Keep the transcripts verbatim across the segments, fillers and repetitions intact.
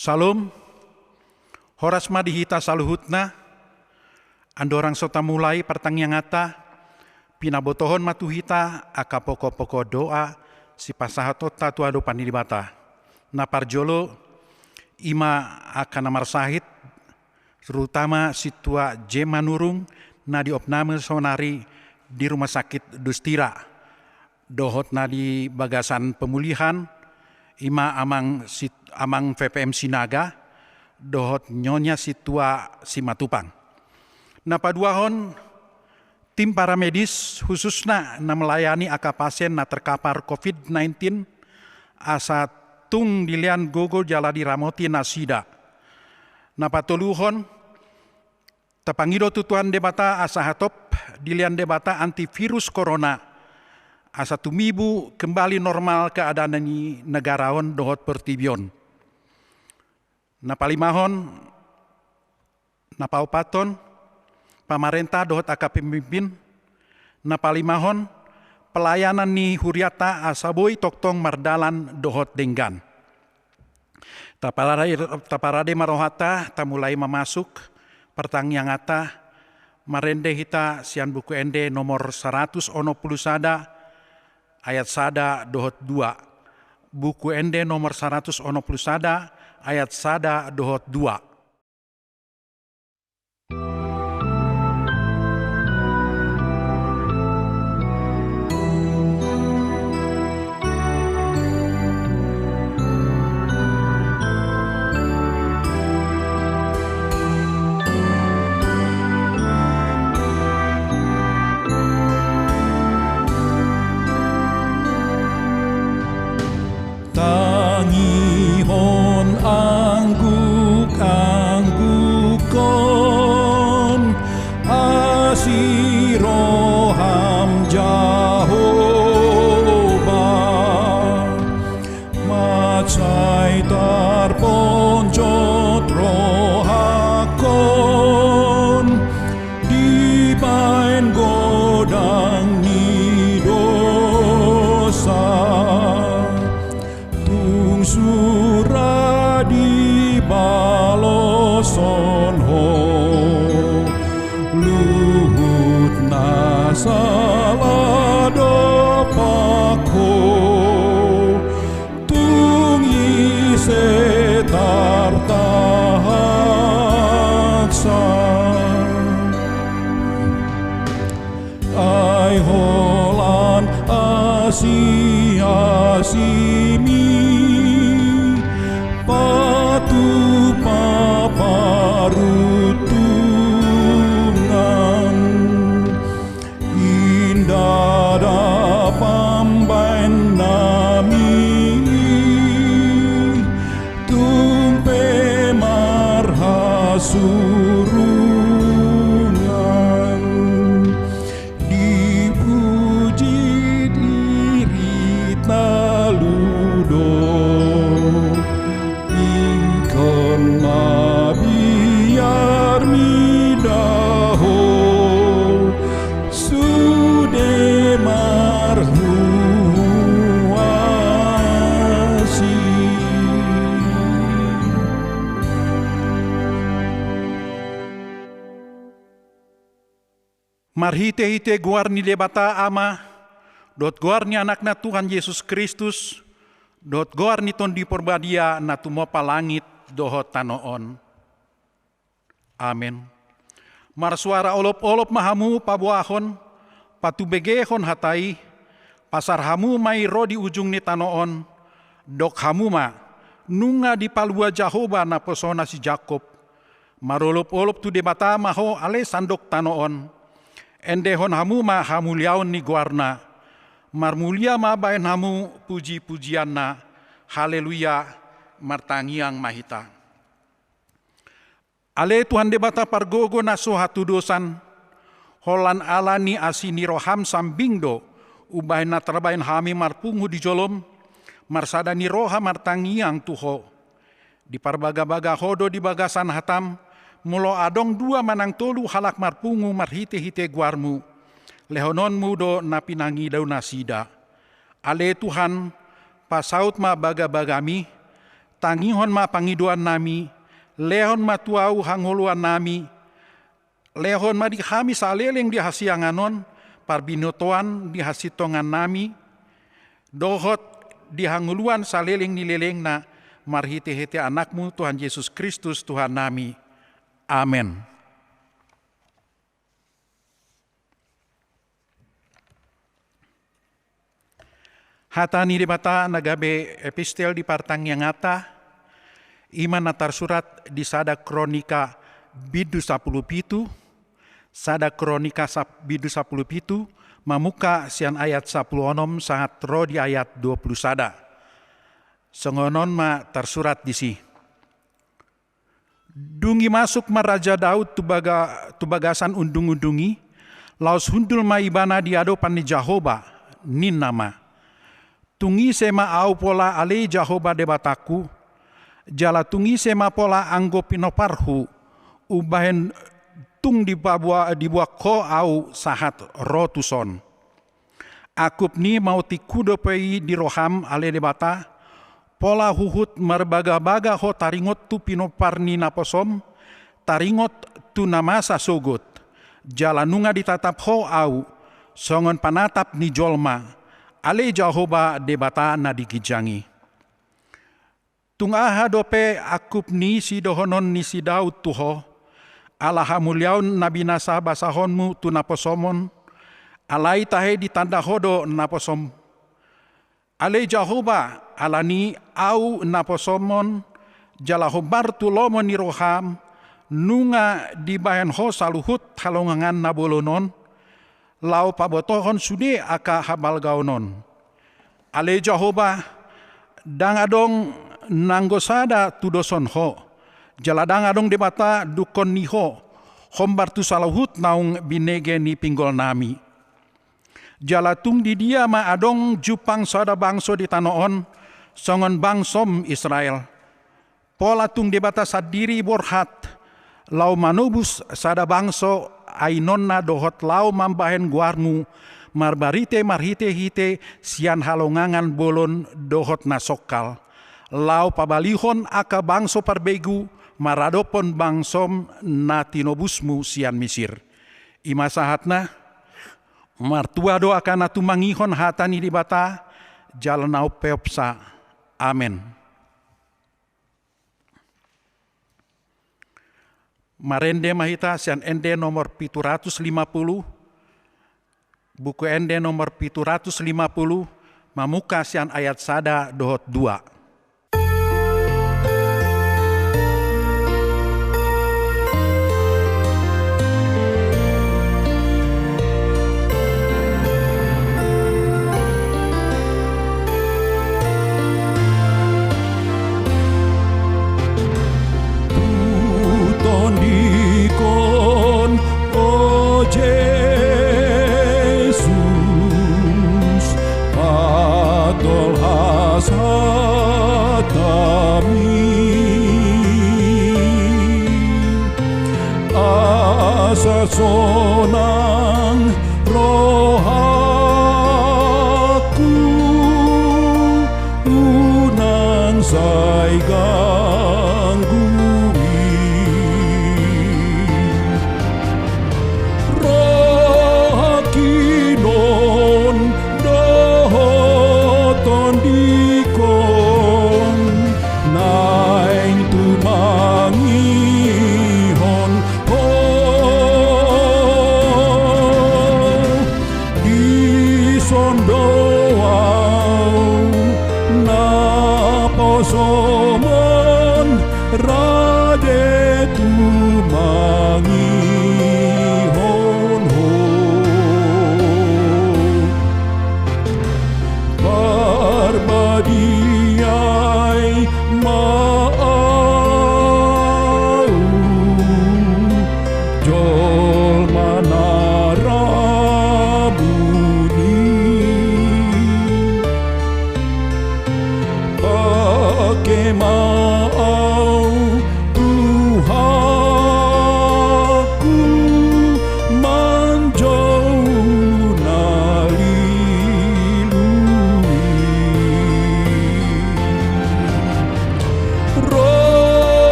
Syalom. Horas ma di hita saluhutna. Andorang so tamulai partangianganta, pinabotohon ma tu hita angka pokok-pokok doa sipasahatonta tu adopan ni Debata. Na parjolo, i ma angka na marsahit, terutama sintua J. Manurung na diopname saonari di Rumah Sakit Dustira, dohot na di bagasan pemulihan, i ma amang si, amang V P M Sinaga, dohot nyonya sintua Simatupang. Na paduahon, tim paramedis khususna na melayani angka pasien na terkapar covid sembilan belas, asa tung dilean gogo jala diramoti nasida. Na patoluhon, tapangido tu Tuhan Debata asa hatop dilean Debata antivirus corona, asa tumibu kembali normal keadaan ni negara on dohot portibi on. Na palimahon, na paopathon, pamarenta dohot angka pemimpin. Na palimahon, pelayanan ni hurianta asa boi tongtong mardalan dohot denggan. Taparade, taparade ma rohanta, tamulai ma masuk partangianganta. Marende hita sian Buku Ende nomor saratus onom pulu sada, ayat sada dohot dua. Buku Ende nomor saratus onom pulu sada, ayat sada dohot dua. Tangihon angguk-anggukkon asi roham, Jahowa. Mansai tarponjot rohangkon dibaen godang ni dosa. Tung sura dibaloshon Ho luhut na sala dompak Ho, tung ise tartahasa. Ai holan asi-asimi patupa paruntungan, ndada pambaen nami tung pe marhasurungan. Dipuji diri talu do, ingkon mabiar mida Ho sude marhuhuasi. Marhite-hite goar ni Debata Ama, dohot goar ni Anakna Tuhan Jesus Kristus, dohot goar ni Tondi Porbadia na tumompa langit dohot tano on. Amen. Marsuara olop-olop ma hamu paboahon, patubegehon hata i, pasar hamu ma i ro di ujung ni tano on, dok hamu ma, nunga dipalua Jahowa naposona si Jakob. Marolop-olop tu Debata ma ho ale sandok tano on. Endehon hamu ma hamuliaon ni goarna. Marmulia ma baen hamu puji-pujianna. Haleluya, martangiang ma hita. Ale Tuhan Debata pargogo na so hatudosan, holan ala ni asi ni roham sambing do, umbahen na tarbaen hami marpungu di jolom, marsada ni roha martangiang tu Ho. Diparbaga-baga Ho do di bagasan hatam, molo adong dua manang tolu halak marpungu marhite-hite goarmu, lehononmu do na pinangido nasida. Ale Tuhan, pasaut ma baga-bagami, Tangihon ma pangidoannami, lehon ma tu ahu hangoluannami, lehon ma di hami saleleng di hasiangan on, parbinotoan di hasintongannami, dohot di hangoluan saleleng ni lelengna, marhitehite Anakmu Tuhan Jesus Kristus Tuhannami. Amen. Hata ni Debata na gabe epistel di partangianganta, i ma na tarsurat di sada Kronika bindu sapuluh pitu, sada Kronika sap-, bindu sapuluh pitu, mamungka sian ayat sapuluh onom sahat ro di ayat dua puluh sada. Songon on ma tarsurat disi. Dung i masuk ma Raja Daud tu baga-, tu bagasan undung-undung i, laos hundul ma ibana di adopan ni Jahowa, ninna ma: Tung ise ma ahu pola, ale Jahowa Debatangku? Jala tung ise ma pola anggo pinomparhu, umbahen tung dipabua-, dibuak ho ahu sahat ro tuson? Angkup ni maotikhu dope i di roham, ale Debata, pola huhut marbagabaga ho taringot tu pinompar ni naposom, taringot tu na masa sogot, jala nunga ditatap ho ahu songon panatap ni jolma, ale Jahowa Debata na di ginjang i. Tung aha dope angkup ni sidohonon ni si Daud tu ho, ala hamuliaon na binasa basahonmu tu naposomon, alai tahe ditanda ho do naposom. Ale Jahowa, ala ni ahu naposomon, jala hombar tu lomo ni roham, nunga dibahen ho saluhut halongangan na bolon on, laho pabotohon sude angka habalgaon on. Ale Jahowa, ndang adong nanggo sada tudoson ho, jala ndang adong Debata dungkon ni ho, hombar tu saluhut naung binege ni pinggolnami. Jala tung di dia ma adong jumpang sada bangso di tano on, songon bangsom Israel? Pola tung Debata sandiri borhat, laho manobus sada bangso ainonna dohot laho mambahen goarmu marbarite marhitehite sian halongangan bolon dohot na songkal, laho pabalihon angka bangso parbegu maradophon bangsom na tinobusmu sian Misir. I ma sahatna. Martua do angka na tumangihon hata ni Debata jala na umpeopsa. Amen. Marende ma hita sian Ende nomor pitu ratus lima puluh, Buku Ende nomor pitu ratus lima puluh, mamungka sian ayat sada dohot dua. Tu tondingkon, o Jesus, patolhas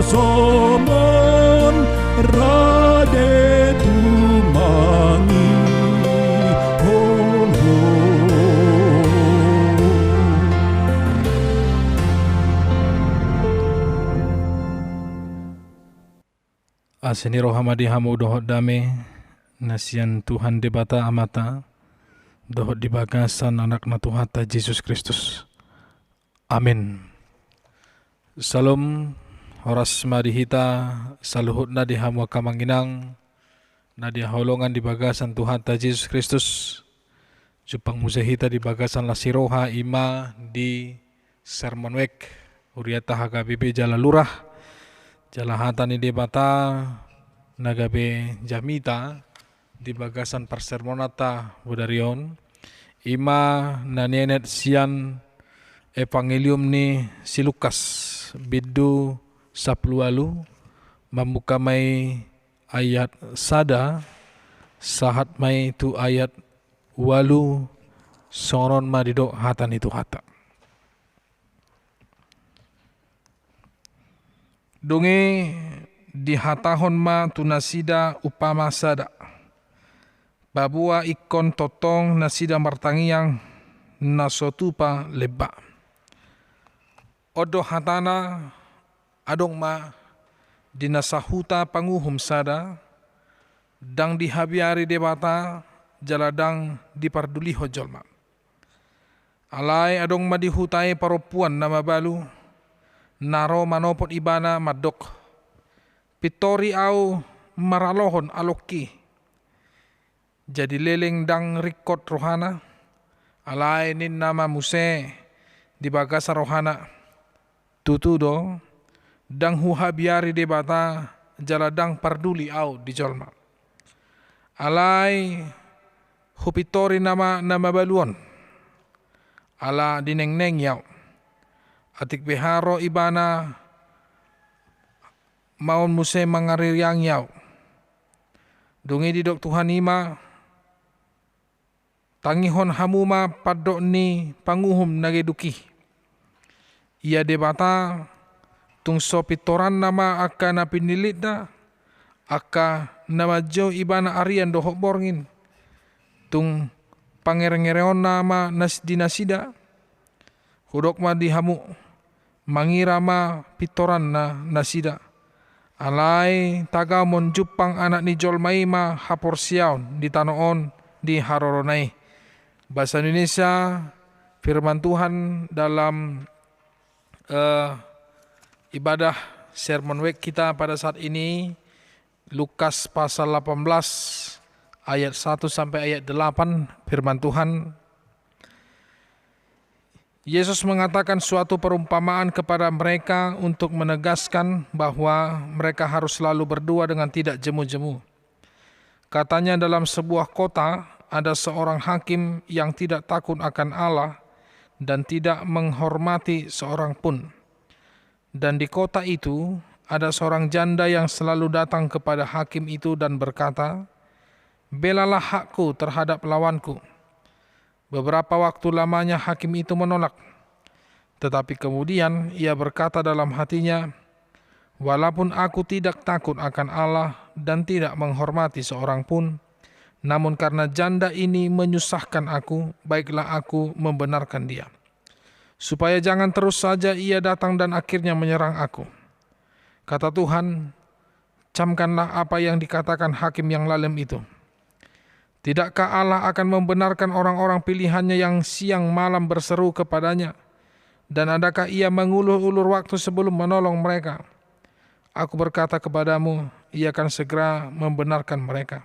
Songon rade tumangihon ho. Asi ni roha ma di hamu dohot dame na sian Tuhan Debata Amanta dohot di bagasan Anakna Tuhanta Jesus Kristus. Amin. Syalom. Horas ma di hita saluhutna, di hamu angka amang inang na dihaholongan di bagasan Tuhanta Jesus Kristus. Jumpang muse hita di bagasan las ni roha, i ma di Sermon Week, huriata H K B P jala lurah, jala hata ni Debata na gabe jamita di bagasan parsermonanta bodari on, i ma na nienet sian Evangelium ni si Lukas, bindu sampulu ualu, mamungka ma i ayat sada sahat ma i tu ayat ualu. Songon on ma didok hata ni Tuhanta. Dung i dihatahon ma tu nasida umpama sada: Paboa ingkon tongtong nasida martangiang na so tupa lemba. On do hatana: Adong ma di na sahuta panguhum sada, ndang dihabiari Debata jala ndang dipardulihon jolma. Alai adong ma di huta i parompuan na mabalu, na ro manopot ibana mandok: Pintori ahu maralohon alongki. Jadi leleng ndang ringkot rohana. Alai ninna ma muse di bagasan rohana: Tutu do, ndang huhabiari Debata jala ndang parduli ahu di jolma. Alai hupintori nama na mabalu on, ala dinengnengi ahu. Atik beha ro ibana ma on muse mangaririangi ahu. Dung i didok Tuhan i ma: Tangihon hamu ma pandok ni panguhum na geduk i. Ia Debata tung so pintoranna ma angka na pinillitna, angka na manjou ibana arian dohot borngin, tung pangerengereonna ma nas-, di nasida. Hudok ma di hamu, mangira ma pintoranna nasida. Alai tagamon jumpang Anak ni jolma i ma haporseaon di tano on di harorona i. Bahasa Indonesia, firman Tuhan dalam, eh, ibadah Sermon Week kita pada saat ini, Lukas pasal delapan belas ayat satu sampai ayat delapan, firman Tuhan. Yesus mengatakan suatu perumpamaan kepada mereka untuk menegaskan bahwa mereka harus selalu berdoa dengan tidak jemu-jemu. Katanya, dalam sebuah kota ada seorang hakim yang tidak takut akan Allah dan tidak menghormati seorang pun. Dan di kota itu ada seorang janda yang selalu datang kepada hakim itu dan berkata, "Belalah hakku terhadap lawanku." Beberapa waktu lamanya hakim itu menolak. Tetapi kemudian ia berkata dalam hatinya, "Walaupun aku tidak takut akan Allah dan tidak menghormati seorang pun, namun karena janda ini menyusahkan aku, baiklah aku membenarkan dia, supaya jangan terus saja ia datang dan akhirnya menyerang aku." Kata Tuhan, "Camkanlah apa yang dikatakan hakim yang lalem itu. Tidakkah Allah akan membenarkan orang-orang pilihan-Nya yang siang malam berseru kepada-Nya? Dan adakah Ia mengulur-ulur waktu sebelum menolong mereka? Aku berkata kepadamu, Ia akan segera membenarkan mereka.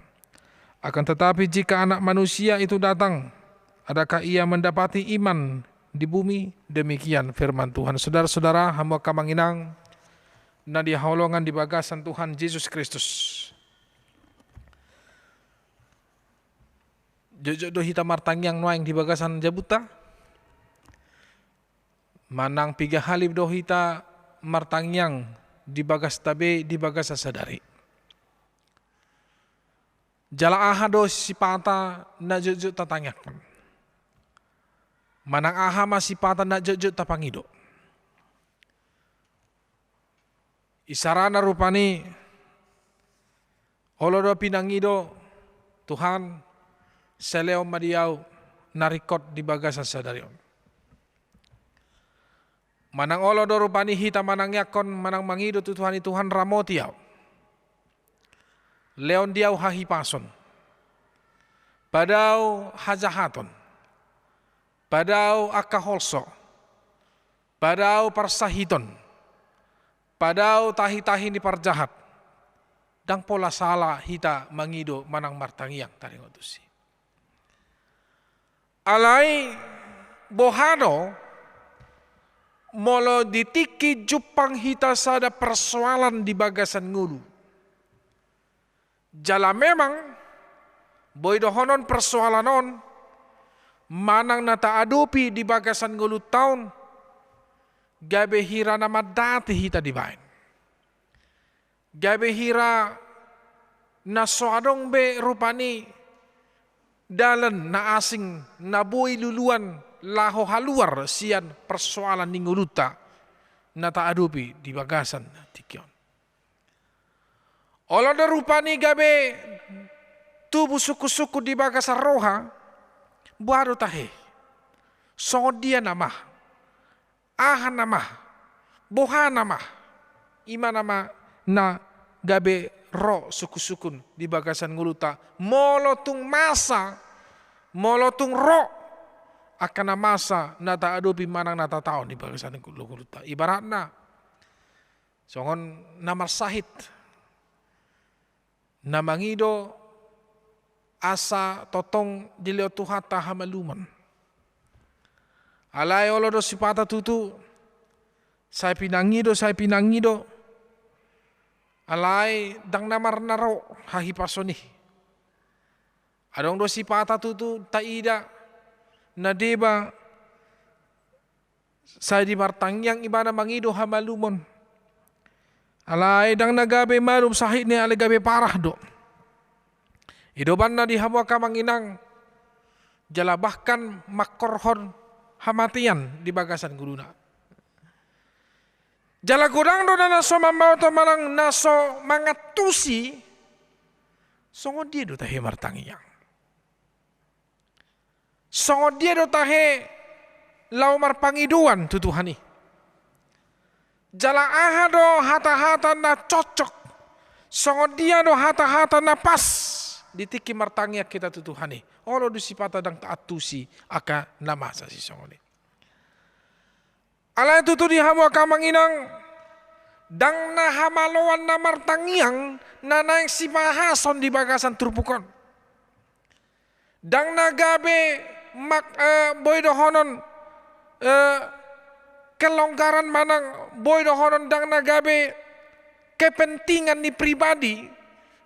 Akan tetapi jika Anak Manusia itu datang, adakah Ia mendapati iman di bumi?" Demikian firman Tuhan. Saudara-saudara, hamu angka amang inang na dihaholongan di bagasan Tuhan Jesus Kristus. Jotjot do hita martangiang nuaeng di bagasan jabunta? Manang piga hali do hita martangiang di bagasta be, di bagasan sadari? Jala aha do sipata na jotjot tatangiangkon? Manang aha ma sipata na jotjot tapangido? Isarana rupani, olo do pinangido Tuhan, sai lehon ma di ahu na ringkot di bagasan sadari on. Manang olo do rupani hita manangiangkon manang mangido tu Tuhan i, Tuhan ramoti ahu. Lehon di ahu hahipason. Padao hajahaton. Padao angka holso. Padao parsahiton. Padao tahi-tahi ni parjahat. Ndang pola sala hita mangido manang martangiang taringot tusi. Alai boha do molo di tingki jumpang hita sada persoalan di bagasan ngolu. Jala memang boi dohonon persoalan on manang na taadopi di bagasan ngolunta on gabe hira na mandati hita dibaen. Gabe hira na so adong be rupani dalan na asing na boi luluan laho haluar sian persoalan ni ngolunta na taadopi di bagasan tingki on. Olo do rupani gabe tubu sungkun-sungkun di bagasan roha, boha do tahe? Songon dia nama? Aha nama? Boha nama? Ima nama na gabe ro sungkun-sungkun di bagasan ngolunta. Molo tung masa, molo tung ro angka na masa na taadopi manang na tataon di bagasan ngolunta. Ibaratna songon na marsahit, na mangido asa tongtong dilehon Tuhanta hamalumon. Alai olo do sipata tutu, sai pinangido, sai pinangido. Alai ndang na marnaro hahipason i. Adong do sipata tutu taida na deba sai di martangiang ibana mangido hamalumon. Alai ndang na gabe malum sahitna, alai gabe parah do. I do umbahen na di hamu angka amang inang, jala bahkan mangkorhon hamatean di bagasan ngoluna. Jala godang do na so mambahen manang na so mangantusi, songon dia do tahe martangiang? Songon dia do tahe laho marpangidoan tu Tuhan i? Jala aha do hata-hata na cocok? Songon dia do hata-hata na pas di tingki martangiang hita tu Tuhan i? Olo do sipata ndang taantusi angka na masa sisongon i. Alai tutu di hamu angka amang inang, ndang na hamaloan na martangiang na naeng sibahason di bagasan turpuk on. Ndang na gabe mak-, eh, boi dohonon, eh, kelonggaran manang boi dohonon ndang na gabe kepentingan ni pribadi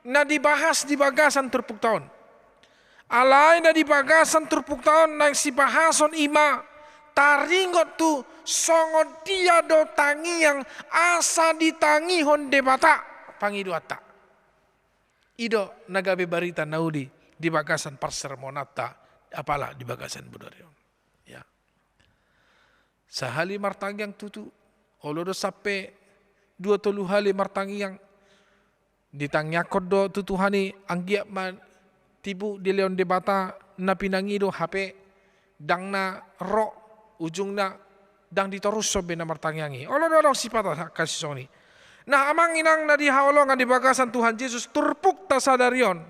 na dibahas di bagasan turpukta on. Alai na di bagasan turpukta on naeng sibahason ima taringot tu songon dia do tangiang asa ditangihon Debata pangidoanta. I do na gabe barita na uli di bagasan parsermonanta, apala di bagasan bodari on. Ya. Sahali martangiang tutu, olo do sampe dua tolu hali martangiang, ditangiangkon do tu Tuhan i, anggiat ma tibu dilehon Debata na pinangido, hape ndang na ro ujungna, ndang ditorushon be na martangiang i. Olo do adong sipata angka sisongon i. Nah, amang inang na di haholongan di bagasan Tuhan Jesus, turpukta sadari on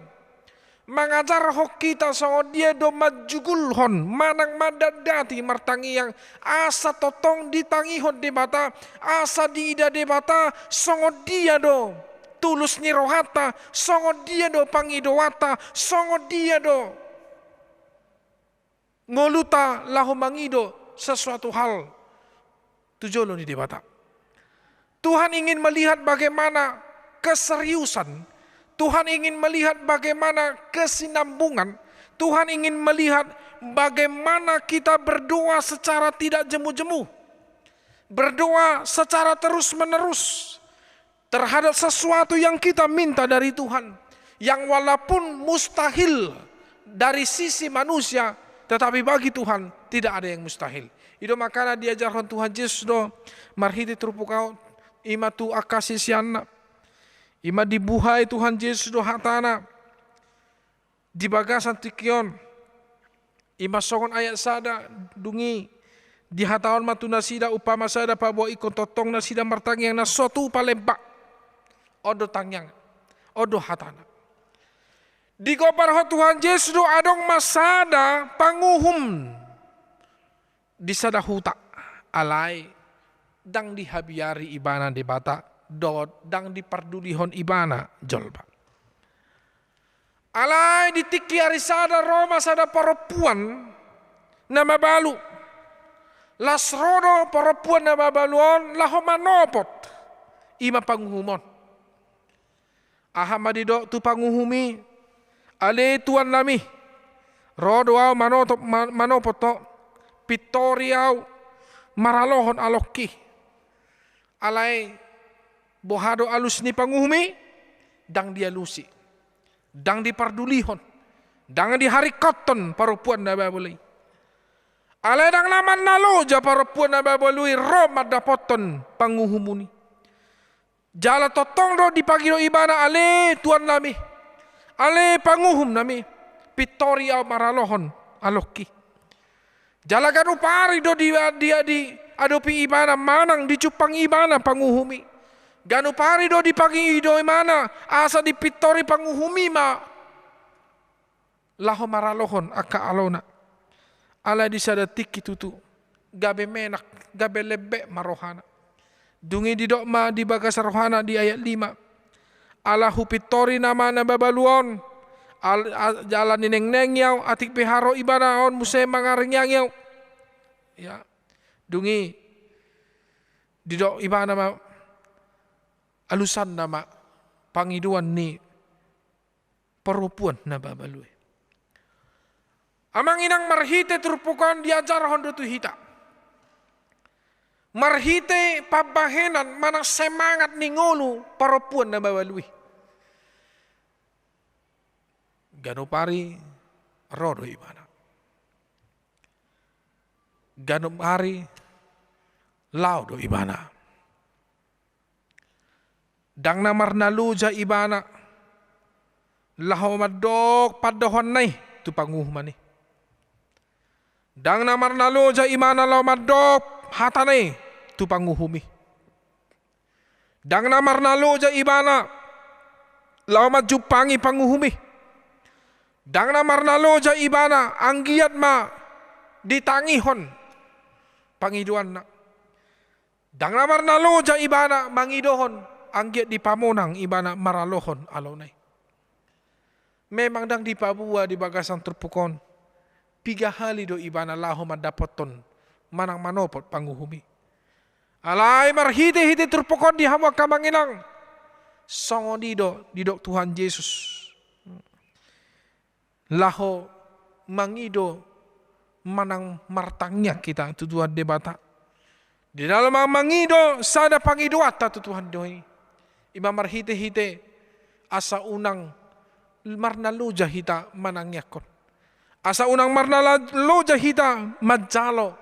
mangajarhon hita songon dia do manjugulhon manang mandatdati martangiang, asa tongtong ditangihon Debata, asa diida Debata songon dia do tulus ni rohanta, songon dia do pangidoanta, songon dia do ngolunta laho mangido sesuatu hal tu jolo ni Debata. Tuhan ingin melihat bagaimana keseriusan, Tuhan ingin melihat bagaimana kesinambungan, Tuhan ingin melihat bagaimana kita berdoa secara tidak jemu-jemu, berdoa secara terus-menerus terhadap sesuatu yang kita minta dari Tuhan, yang walaupun mustahil dari sisi manusia, tetapi bagi Tuhan tidak ada yang mustahil. I do makana diajarhon Tuhan Jesus do marhite turpuk on, I ma tu angka siseanna. I ma dibuhai Tuhan Jesus do hatana di bagasan tingki on. I ma songon ayat sada, dung i dihatahon ma tu nasida umpama sada paboa ingkon tongtong nasida martangiang na so tupa lemba. On do tangiang, on do hatana. Digombarhon Tuhan Jesus do adong ma sada panguhum di sada huta, alai ndang dihabiari ibana Debata dohot ndang dipardulihon ibana jolma. Alai di tingki ari sada ro ma sada parompuan na mabalu. Las ro do parompuan na mabalu on laho manopot i ma panguhum on. Aha ma didok tu panguhum i? Ale tuannami, ro do ahu manotop, ma-, manopot ho, pintori ahu maralohon alongki. Alai boha do alus ni panguhum i? Ndang dialusi, ndang dipardulihon, ndang diharingkothon parompuan na mabalu i. Alai ndang na marnaloja parompuan na mabalu i ro mandapothon panguhumun i. Jala tongtong do dipangido ibana, ale tuannami, ale panguhumnami, pintori ahu maralohon alongki. Jala ganup ari do di, di, diadopi ibana manang dijumpangi ibana panguhum i. Ganup ari do dipangido ibana asa dipintori panguhum i ma laho maralohon angka alona. Alai di sada tingki tutu gabe menak, gabe lembek ma rohana. Dung i didok ma di bagasan rohana di ayat lima: Ala hupintori nama na mabalu on, al-, al-, jala ninengnengi ahu, atik pe haro ibana on muse mangaringiangi ahu. Ya. Dung i didok ibana ma, alusanna ma pangidoan ni parompuan na mabalu i. Amang inang, marhite turpuk on diajarhon do tu hita, marhite pambahenan manang semangat ni ngolu parompuan na mabalu i. Ganup ari ro do ibana. Ganup ari laho do ibana. Ndang na marnaloja ibana laho mandok pandohanna i tu panguhuman i. Ndang na marnaloja ibana laho mandok hatana i tu panguhum i. Ndang na marnaloja ibana laho manjumpangi panguhum i. Ndang na marnaloja ibana anggiat ma ditangihon pangidoanna. Ndang na marnaloja ibana mangidohon anggiat dipamonang ibana maralohon alona i. Memang ndang dipaboa di bagasan turpuk on piga hali do ibana laho mandapothon manang manopot panguhum i. Alai marhitehite turpuk on di hamu angka amang inang, songon i do didok Tuhan Jesus laho mangido manang martangiang hita tu Tuhan Debata. Di dalam mangido sada pangidoanta tu Tuhan do i, i ma marhitehite asa unang marnaloja hita manangiangkon, asa unang marnaloja hita manjalo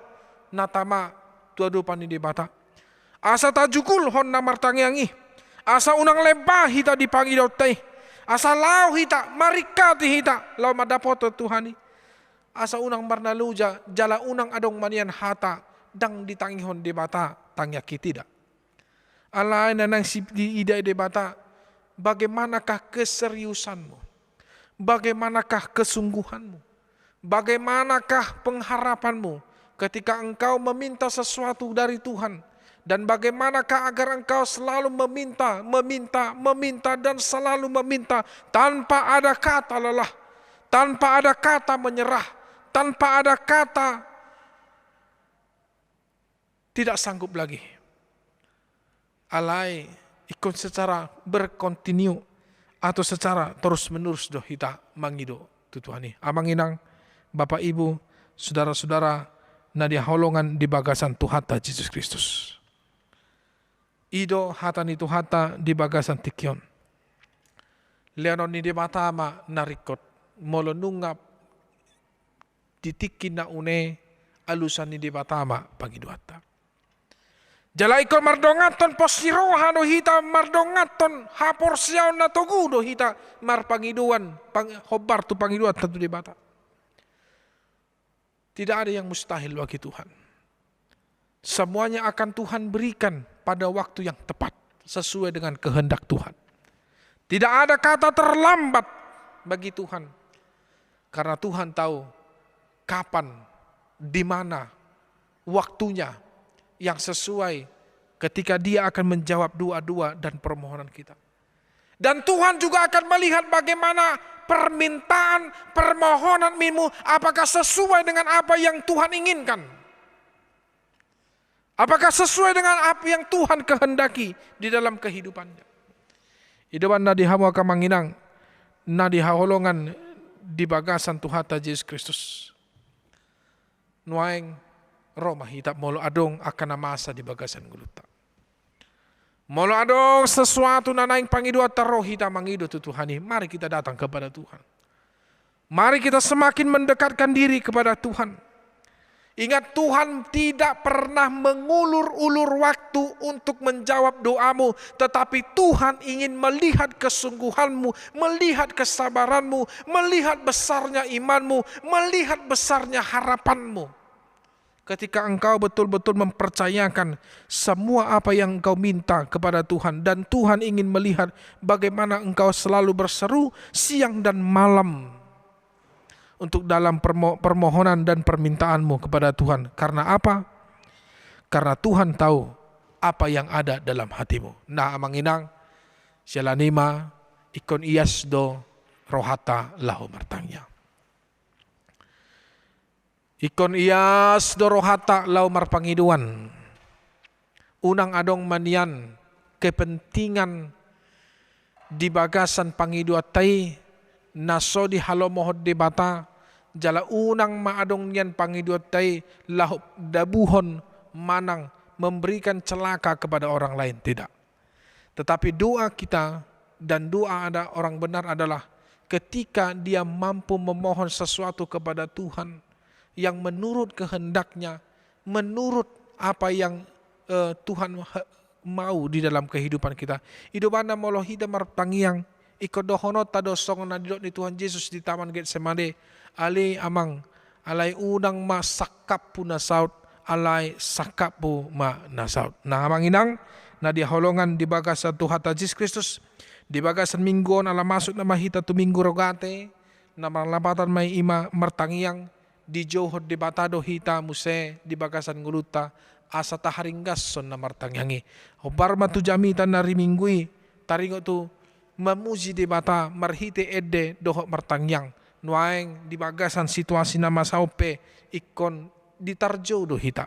na tama tu adopan ni Debata. Asa tajugulhon na martangiang i, asa unang lemba hita di pangidoanta i, asa laho hita, maringkati hita laho mandapothon Tuhan i, asa unang marnaloja jala unang adong ma nian hata ndang ditangihon Debata tangiangki, tidak. Alai na naeng sidiida Debata, bagaimanakah keseriusanmu? Bagaimanakah kesungguhanmu? Bagaimanakah pengharapanmu ketika engkau meminta sesuatu dari Tuhan? Dan bagaimanakah agar engkau selalu meminta, meminta, meminta, dan selalu meminta tanpa ada kata lelah, tanpa ada kata menyerah, tanpa ada kata tidak sanggup lagi. Alai ingkon secara berkontinu atau secara terus-menerus do hita mangido tu Tuhan i. Amang inang, bapak ibu, saudara-saudara na hinaholongan di bagasan Tuhanta Jesus Kristus. I do hata ni Tuhanta di bagasan tingki on. Lehonon ni Debata ma na ringkot, molo nunga di tingki na une alusan ni Debata ma pangidoanta. Jala ingkon mardonganhon pos ni roha do hita, mardonganhon haporseaon na togu do hita marpangidoan, pang-, hombar tu pangidoanta tu Debata. Tidak ada yang mustahil bagi Tuhan. Semuanya akan Tuhan berikan pada waktu yang tepat, sesuai dengan kehendak Tuhan. Tidak ada kata terlambat bagi Tuhan. Karena Tuhan tahu kapan, di mana waktunya yang sesuai ketika Dia akan menjawab doa-doa dan permohonan kita. Dan Tuhan juga akan melihat bagaimana permintaan, permohonanmu, apakah sesuai dengan apa yang Tuhan inginkan. Apakah sesuai dengan apa yang Tuhan kehendaki di dalam kehidupannya. I do umbahen na di hamu angka amang inang, na di haholongan di bagasan Tuhanta Jesus Kristus. Nuaeng ro ma hita molo adong angka na masa di bagasan ngolunta. Molo adong sesuatu na naeng pangidoanta ro hita mangido tu Tuhan i, mari kita datang kepada Tuhan. Mari kita semakin mendekatkan diri kepada Tuhan. Ingat, Tuhan tidak pernah mengulur-ulur waktu untuk menjawab doamu, tetapi Tuhan ingin melihat kesungguhanmu, melihat kesabaranmu, melihat besarnya imanmu, melihat besarnya harapanmu. Ketika engkau betul-betul mempercayakan semua apa yang engkau minta kepada Tuhan, dan Tuhan ingin melihat bagaimana engkau selalu berseru siang dan malam untuk dalam permo-, permohonan dan permintaanmu kepada Tuhan. Karena apa? Karena Tuhan tahu apa yang ada dalam hatimu. Nah, amang inang, siala ni i ma, ingkon ias do rohanta laho martangiang. Ingkon ias do rohanta laho marpangidoan. Unang adong ma nian kepentingan di bagasan pangidoanta i na so dihalomohon Debata, jala unang ma adong nian pangidoanta i laho dabuhon manang memberikan celaka kepada orang lain, tidak. Tetapi doa kita dan doa ada orang benar adalah ketika dia mampu memohon sesuatu kepada Tuhan yang menurut kehendaknya, menurut apa yang, eh, Tuhan he-, mau di dalam kehidupan kita. I do umbahen na molo hita martangiang, ingkon dohononta do songon na nidok ni Tuhan Jesus di Taman Getsemane, "Ale Amang, alai unang ma sangkaphu na saut, alai sangkapmu ma na saut." Nah, amang inang, na di haholongan di bagasan Tuhanta Jesus Kristus, di bagasan minggu on ala masuk nama hita tu Minggu Rogate, na marlapatan ma i ma martangiang, dijouhon Debata do hita muse di bagasan ngolunta, asa taharinggashon na martangiang i. Hombar ma tu jamita na ri Minggu i, taringot tu mamuji Debata marhite ende dohot martangiang. Nuaeng di bagasan situasi na masa on pe ingkon ditarjou do hita.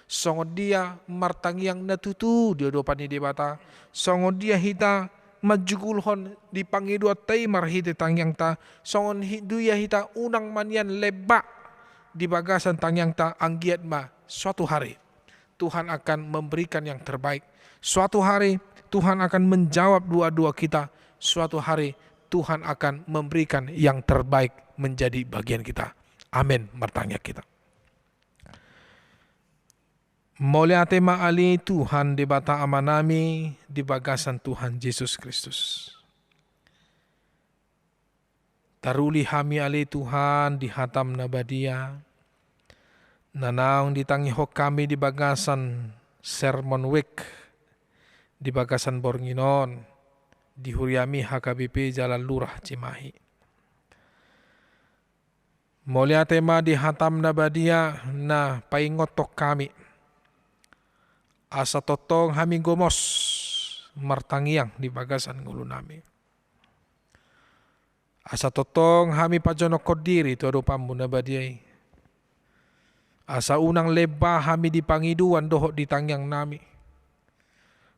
Songon dia martangiang na tutu di adopan ni Debata, songon dia hita manjugulhon di pangidoanta i marhite tangiangta, songon hi-, dia hita unang ma nian lemba di bagasan tangiangta, anggiat ma suatu hari Tuhan akan memberikan yang terbaik. Suatu hari Tuhan akan menjawab doa-doa kita. Suatu hari Tuhan akan memberikan yang terbaik menjadi bagian kita. Amin. Martangiang hita. Mauliate ma ale Tuhan Debata Amanami di bagasan Tuhan Jesus Kristus. Taruli hami ale Tuhan di hatam na badia, na naung ditangihon hami di bagasan Sermon Week, di bagasan borngin on, di huriami H K B P Jalan Lurah Cimahi. Mauliate ma di hatam na badia na paingothon hami, asa tongtong hami gomos martangiang di bagasan ngolunami. Asa tongtong hami pajonokhon diri tu adopanmu na badia i. Asa unang lemba hami di pangidoan dohot di tangiangnami.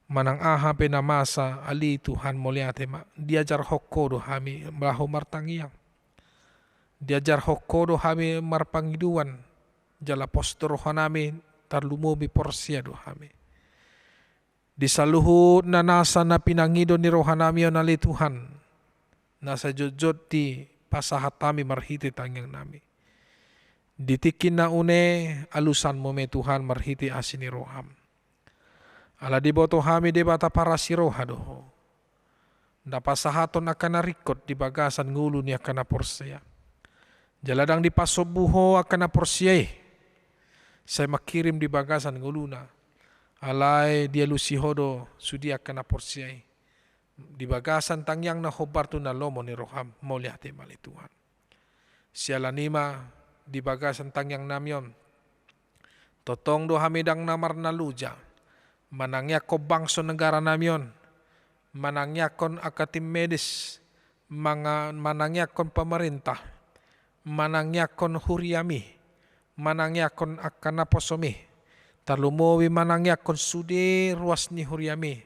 Manang aha pe na masa, ale Tuhan, mauliate ma, diajarhon Ho do hami laho martangiang. Diajarhon Ho do hami marpangidoan, jala pos do rohanami, tarlumobi porsea do hami. Di saluhut na nasa na pinangido ni rohanami on ale Tuhan, na sai jotjot dipasahat hami marhite tangiangnami. Di tingki na une alusanmu ma i Tuhan marhite asi ni roham. Ala diboto hami Debata parasi roha do Ho, na pasahathon angka na ringkot di bagasan ngolu ni angka na porsea. Jala ndang dipasombu Ho angka na porsea i, sai mangkirim di bagasan ngoluna. Alai dialusi Ho do sude angka na porsea i di bagasan tangiang na hombar tu na lomo ni roham. Mauliate ma ale Tuhan. Siala ni i ma, di bagasan tangiang nami on, tongtong do hami ndang na marnaloja manangiangkon bangso negara nami on, manangiangkon angka tim medis, manga-, manangiangkon pamarentah, manangiangkon huriami, manangiangkon angka naposomi, tarlumobi manangiangkon sude ruas ni huriami,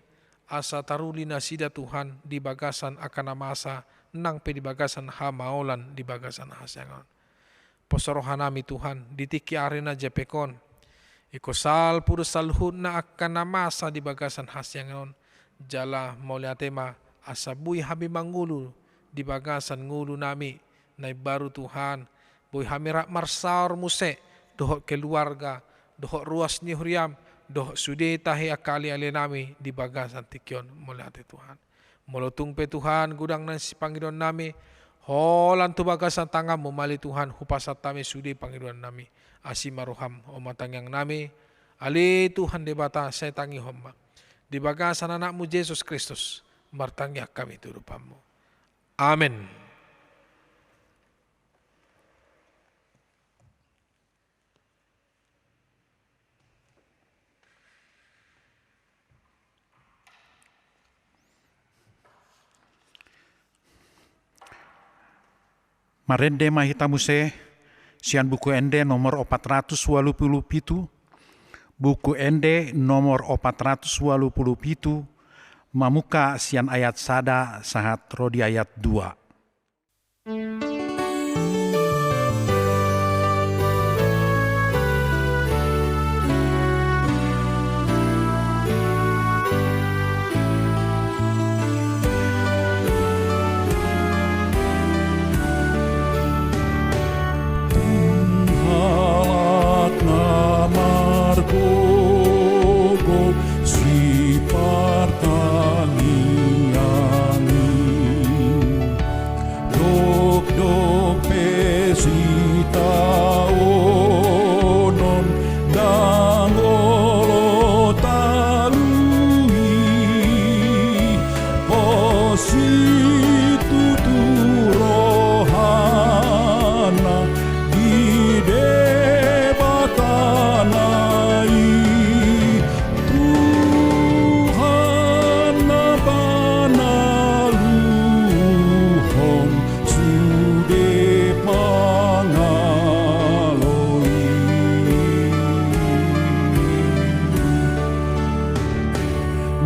asa taruli nasida Tuhan di bagasan angka na masa, nang pe di bagasan hamaolan, di bagasan hasiangan. Poso rohanami Tuhan, di tingki ari na jempek on, ingkon salpu do saluhutna angka na masa di bagasan hasiangan on, jala mauliate ma asa boi hami mangolu di bagasan ngolunami na imbaru Tuhan, boi hami rap marsaor muse, dohot keluarga, dohot ruas ni huriam, dohot sude tahi angka alealenami di bagasan tingki on. Mauliate Tuhan. Molo tung pe Tuhan godang na sipangidoannami, holan tu bagasan tanganmu ma ale Tuhan hupasahat hami sude pangidoannami. Asi ma roham, on ma tangiangnami, ale Tuhan Debata, sai tangihon ma. Di bagasan anakmu Jesus Kristus martangiang hami tu adopanmu. Amen. Marende ma hita muse sian Buku Ende nomor opat ratus ualu pulu pitu, Buku Ende nomor opat ratus ualu pulu pitu, mamungka sian ayat sada sahat ro di ayat dua. Tung halak na margogo sipartangiangi, dokdok pe sitaonon ndang olo talui, pos situtu rohana di Debata na i. Tuhan na panaluhon sude pangalo i.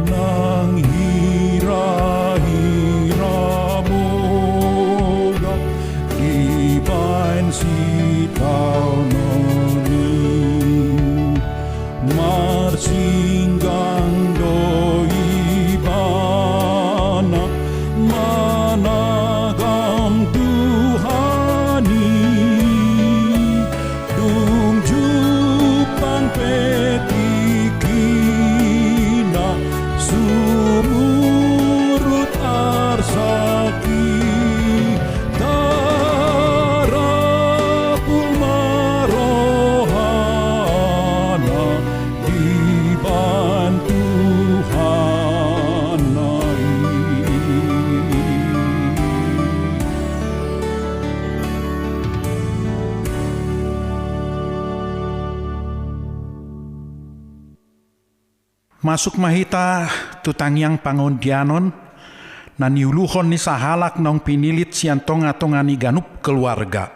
Nang hira-hira moga dibaen sitaonon i, marsinggang do ibana managam Tuhan i. Dung jumpang pe tingkina sumurut arsaki, tarapul ma rohana dibaen Tuhan na i. Masuk ma hita tu tangiang pangondianon na niuluhon ni sahalak naung pinilit sian tonga-tonga ni ganup keluarga.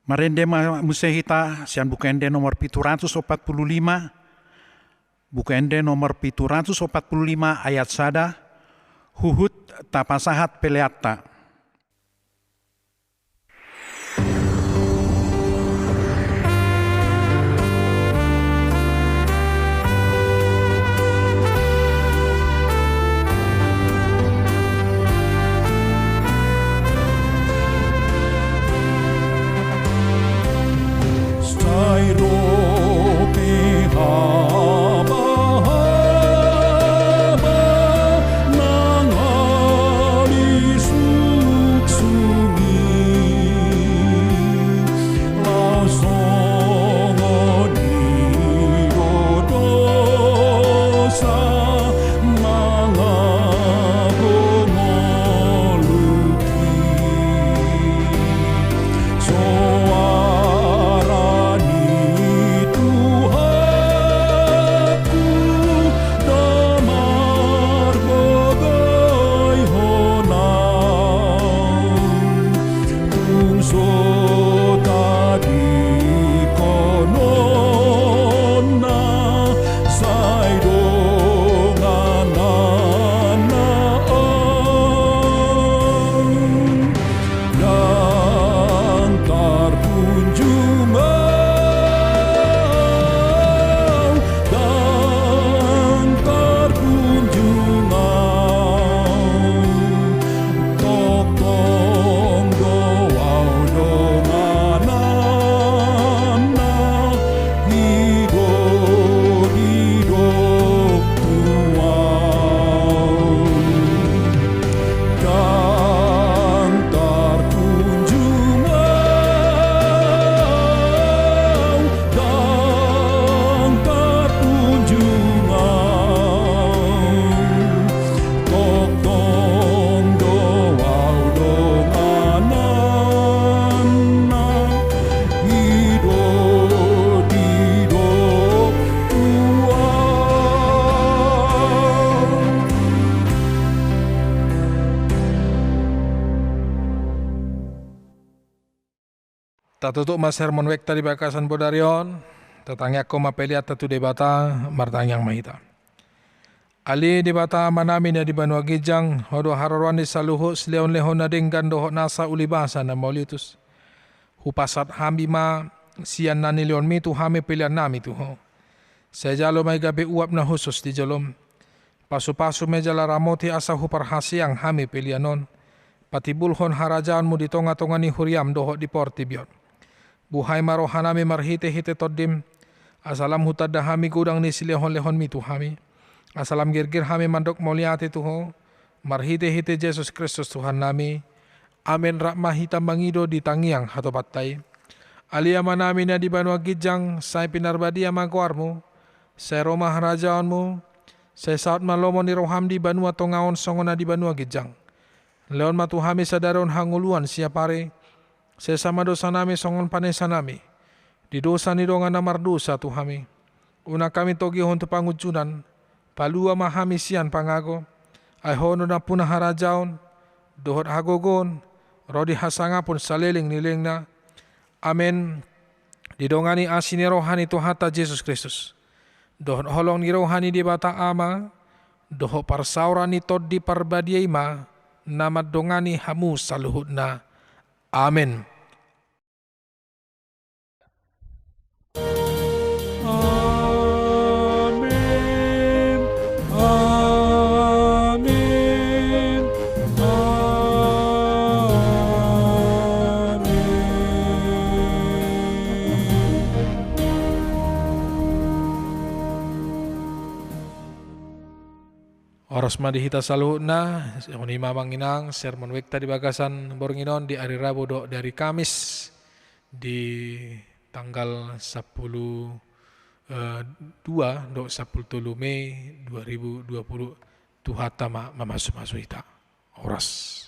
Marende ma muse hita sian Buku Ende nomor pitu ratus opat pulu lima, Buku Ende nomor pitu ratus opat pulu lima ayat sada, huhut tapasahat peleanta. Sai dope habahaba nangalisuk sungi, laos songon i do dosa mangago ngolu. Soara ni Tuhanku, do margogoihon au. Tung so tadingkononna sai dongananna au. Ndang tarpunjung au, ndang tarpunjung au. Tongtong do au dongananna, i do didok tu au. Ndang tarpunjung au, ndang tarpunjung au. Tongtong do au dongananna, i do didok tu au. Tatutup ma sermon wekta di bagasan bodari on, tatangiangkon ma peleanta tu Debata, martangiang ma hita. Ale Debata Amanami na di banua ginjang, Ho do haroroan ni saluhut silehonlehon na denggan dohot nasa ulibasa na mauliutus. Hupasahat hami ma sian na nilehonmi tu hami peleannami tu Ho. Sai jalo ma i gabe uap na hushus di jolom. Pasupasu ma i jala ramoti asa huparhaseang hami pelean on. Patimbulhon harajaonmu di tongatonga ni huriam dohot di portibi on. Buhai ma rohanami marhitehite Tondim, asa lam hutanda hami godang ni silehonlehonmi tu hami. Asa lam girgir hami mandok mauliate tu Ho, marhitehite Jesus Kristus Tuhannami. Amen. Rap ma hita mangido di tangiang hatopanta i. Ale Amanami na di banua ginjang, sai pinarbadia ma goarmu, sai ro ma harajaonmu, sai saut ma lomo ni roham di banua tonga on songon na di banua ginjang. Lehon ma tu hami sadari on hangoluan siapari, sesa ma dosanami songon panesanami di dosa ni dongan na mardosa tu hami. Unang hami togihon tu pangunjunan, palua ma hami sian pangago. Ai Ho do nampuna harajaon dohot hagogoon ro di hasangapon saleleng ni lelengna. Amen. Didongani asi ni roha ni Tuhanta Jesus Kristus, dohot holong ni roha ni Debata Ama, dohot parsaoran ni Tondi Parbadia i ma na mandongani hamu saluhutna. Amen. Amen. Amen. Amen. Horas ma di hita saluhutna, songon i ma amang inang, sermon wekta di bagasan borngin on di ari Rabu dohot di ari Kamis di tanggal sampulu, eh, dua dohot sampulu tolu Mei dua ribu dua puluh. Tuhanta ma mamasumasu hita. Horas.